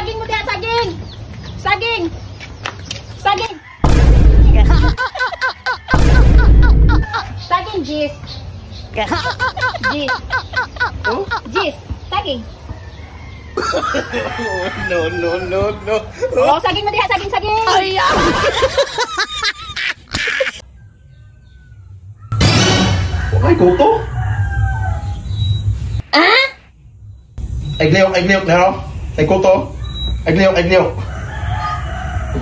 Saging mo diha, saging. Saging. Saging. Saging, Jis. Jis. Oh? Jis, saging. No, no, no, no. Oh, saging mo diha, saging, saging. Ay! Ay, kuto. Ah? Ay, gliyok, na. Ay, kuto. Ay, gliyok, ay, gliyok.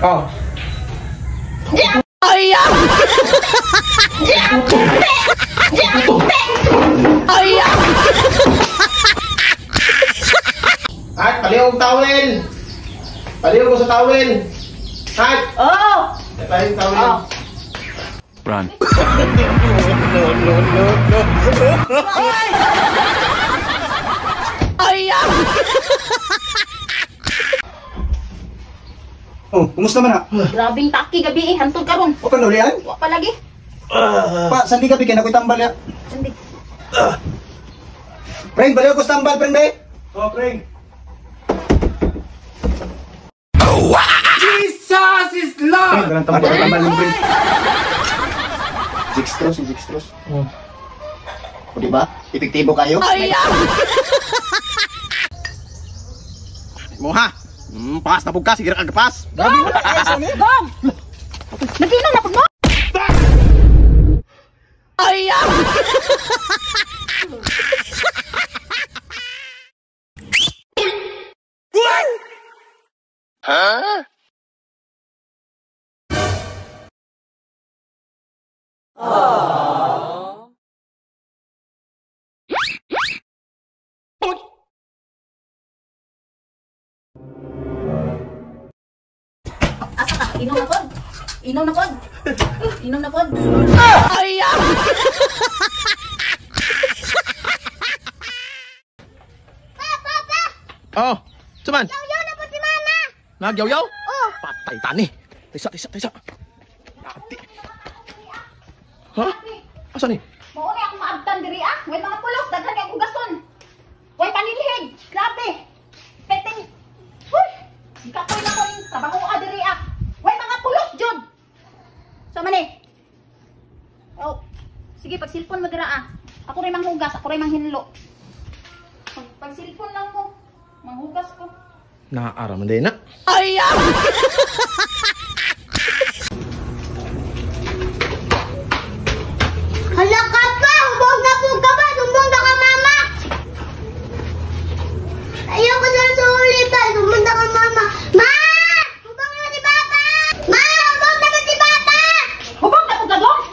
Oh. Ay! Ay! At, paliw og towel. Paliw ko sa towel. At! Oh! Paliw towel. Oh. Run. No, no, no, no. Ay! Oh, kumusta man ha? Grabing taki gabi eh, hantod karon. O kan ulian? Wa pa lagi. Pa, sandi gabi kay nakoy tambal ya. Sandi. Preng, baliw ko sa tambal, preng be. Oh, preng. Jesus is Lord! Preng, dalang tambal, tambal ng preng. Jigstros, yung jigstros. Oh. O, di ba? Epektibo kayo. Ay! Mo ha. Pas na pug ka, sige ra ka pas. Gong! Gong! Nag-inom na pud mo? Ay! Huh? Asa ka? Inom na pod. Inom na pod. Inom na pod. Ay! Pa, pa! Oh, cuman. Yaw-yaw na po si mama! Nagyaw-yaw? Oh! Patay tani. Tisa, tisa, tisa. Ati. Ha? Asa ni? Mao ni akong maabtan diri ah. Way mga pulos, daghan kay hugason. Way panilhig. Grabe. Peteng. Huy! Kapoy na ko ning trabaho ah diri ah. Way mga pulos jud. So man eh. Oh. Sige, pag cellphone mo dira ah. Ako ray manghugas, ako ray manghinlo. Pag cellphone lang mo, manghugas ko. Naara man din na. Ay! Hala ka pa! Hubog na po ka ba? Sumbong na ka, mama! Ayoko sa suli pa! Sumbong na ka, mama! Ma! Hubog na si Papa! Ma! Hubog na po si Papa! Hubog na po ka dong?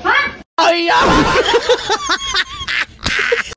Ha? Ay!